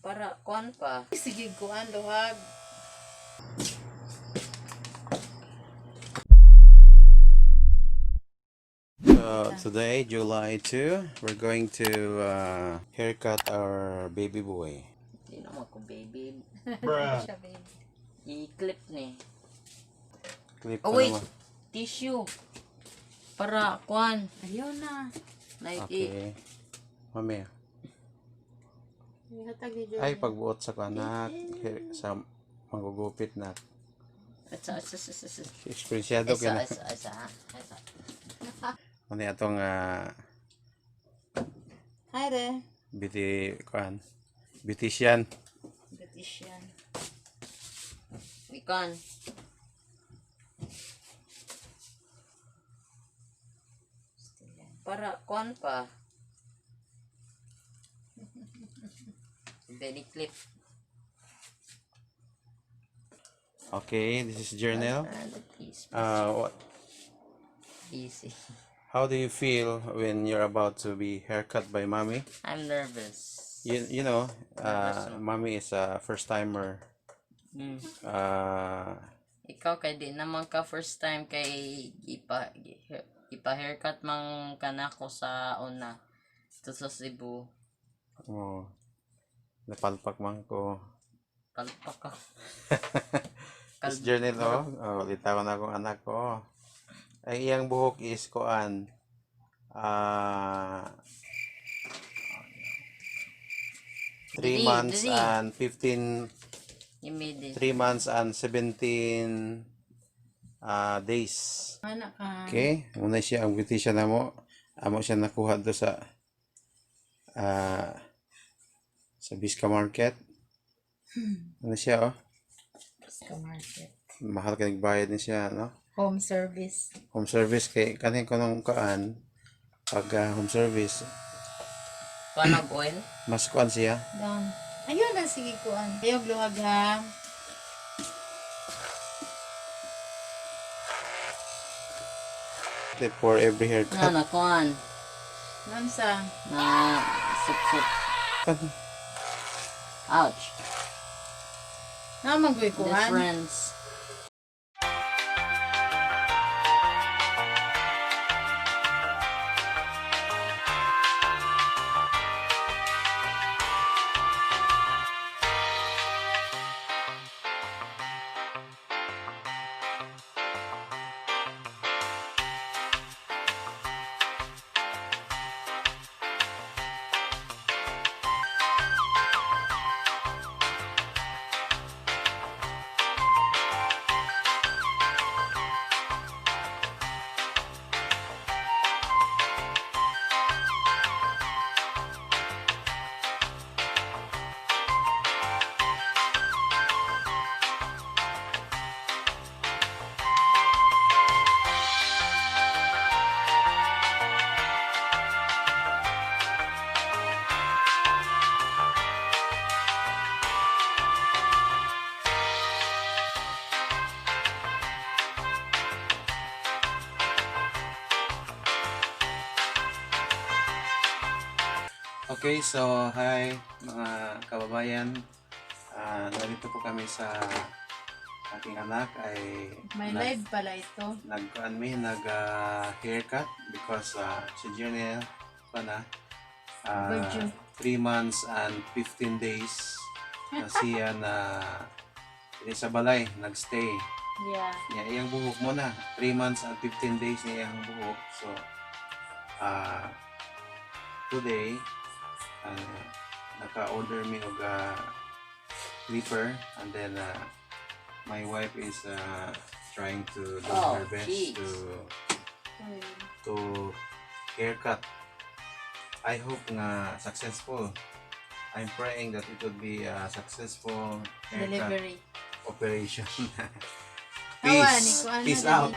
Para kuan pa. Sige, kuan, luhag. So today, July 2, we're going to haircut our baby boy. Hindi naman ko baby. Siya, babe. I-clip ni. Clip Oh ko wait, naman. Tissue. Para kuan. Ayaw na. Like Okay. Mamaya. Ihatag ni Jordan. Ay, pagbuot sa kanak, sa manggugupit na. Asa, asa, asa, asa. Eksperyensyado ka Asa, na. asa, asa, asa. Ano yung atong Hi, re. beauty, kuan, beautician. Beautician. Ikan. Para kuan pa. Then i-clip. Okay, this is Jernel. Ah, that is What, easy. How do you feel when you're about to be haircut by mommy? I'm nervous. Mommy is a first timer. Ikaw kay di naman ka first time kay ipa haircut man kanako sa una dito sa Cebu. Oh, napalpak man ko. Palpak ka. This Jernel, oh, litawan na akong anak ko. Ang iyang buhok is kuan. 3 Dili, months dili. And 15 Immediate. 3 months and 17 days. Anak ka. Okay, muna siya ang beautician na mo. Amo siya nakuha do sa Bisca Market. Ano siya, oh? Sa market. Mahal ka nagbayad ni siya, no? Home service. Home service kay kanin ko nung kaan pag home service Panog oil. mas kuan siya. Down. Ayun na, sige, kuan. Ayaw, luhag, ha. For every haircut. Na na kuan. Nansa. Na sup sup. Ouch. Naman ko'y kuan. Difference. Okay, so hi mga kababayan. Narito po kami sa aking anak ay May live pala ito. Nagkuan mi nag haircut because si Jernel pa na Overdue. 3 months and 15 days na siya na diri sa balay nagstay. Niya iyang buhok mo na 3 months and 15 days niya iyang buhok. So today naka-order mi og clipper and then my wife is trying to do Oh, her best jeez. To haircut. I hope nga successful. I'm praying that it would be a successful haircut Delivery. Operation. Awa, Peace. ni kuan na Peace dali. out.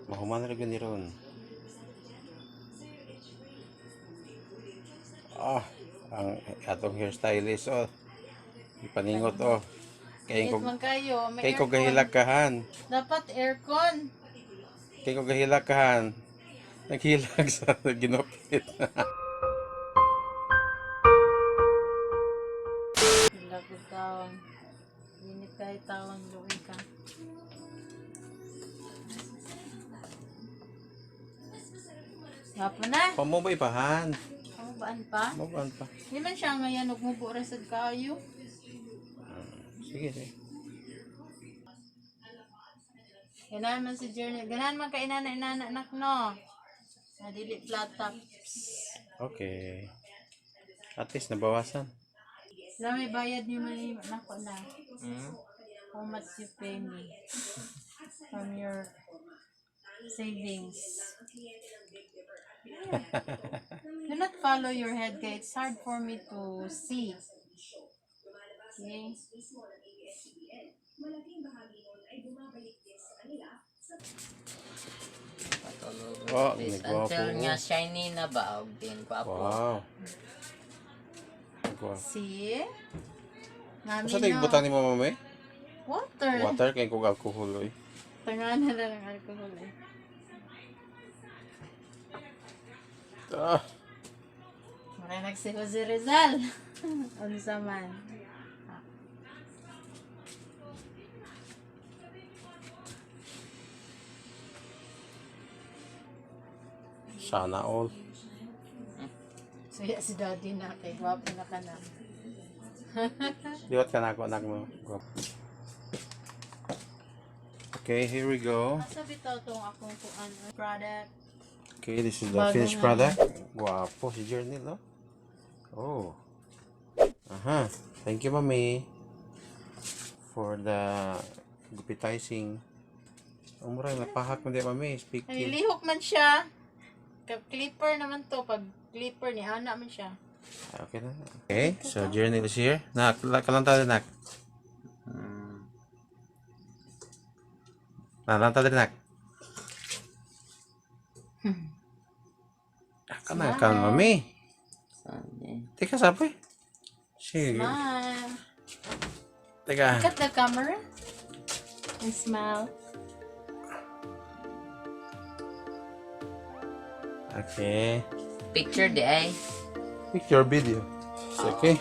Mahuman ra gyud ni ron. Ah, ang atong hairstylist oh. Ipaningot oh. Kay Init ko man kayo. May kay ko aircon. gahilak kahan. Dapat aircon. Kay ko gahilak kahan. Naghilak sa ginupit. Hilak og taon. Init kayo taon. Luwi ka. Gwapo na. Pamo ba ipahan? Pamubaan pa? Mabaan pa. Di man siya ngayon. Nagmubo ra sad kayo. Sige, sige. Ganahan man si Journey. Ganahan man ka inana inana anak no. Na dili flat tops. Okay. At least nabawasan. Sila may bayad niyo man yung anak ko na. Hmm? How much you pay me from your savings? Do not follow your head, guys. It's hard for me to see. Okay. Patulog. Oh, Please, nagwapo. until nga shiny na ba og din gwapo. Wow. Wow. See? Mami, Sa tayo no. butang ni Mama May? Water. Water kay kog alcohol oy. Tanga na lang ang alcohol eh. Ah, Mura nagsi Jose Rizal. Unsa man. Sana all. Suya si daddy na kay gwapo na ka na. Liwat ka na ako anak mo. Go. Okay, here we go. Asa bitaw tong akong kuan product. Okay, this is the Bago finished nga. product. Guwapo si Journey, no? Oh. Aha. Thank you, Mami. For the gupitizing. Umura, napahak mo di, Mami. Ay, Speaking. lihok man siya. Ka clipper naman to pag clipper ni ana man siya. Okay na. Okay, so Journey is here. Nak, kalanta din, nak. Nalanta din, nak. Kana, kan, Mami. Sunday. Teka, sabi. Sige. Smile. Teka. Look at the camera. And smile. Okay. Picture di ay. Picture video. It's okay.